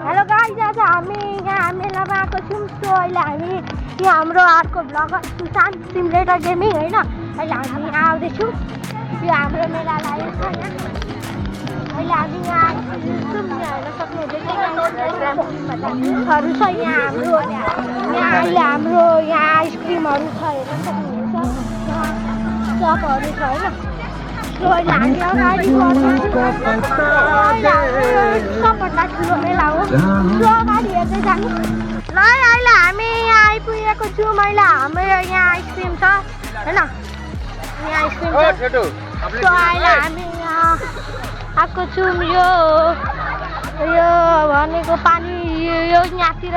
Hello guys, आज हामी यहाँ मेलामा आएको छौँ। सो अहिले हामी यहाँ हाम्रो अर्को ब्लगर सुशान्त सिमुलेटर गेमिङ होइन, अहिले हामी यहाँ आउँदैछौँ। यो हाम्रो मेला लागेको छ यहाँ। अहिले हामी यहाँ आइपुग्छौँ। यहाँ हेर्न सक्नुहुन्छ हरू छ यहाँ हाम्रो। यहाँ अहिले हाम्रो यहाँ आइसक्रिमहरू छ हेर्न सक्नुहुन्छ, चपहरू छ होइन। सो अहिले हामी अगाडि बढ्दैछौँ। सबभन्दा ठुलो मेला हो। सो अगाडि हेर्दै जानु ल। अहिले हामी यहाँ आइपुगेको छौँ। अहिले हाम्रो यहाँ आइसक्रिम छ होइन, यहाँ आइसक्रिम छ। सो अहिले हामी यहाँ आएको छौँ। यो भनेको पानी यो यहाँतिर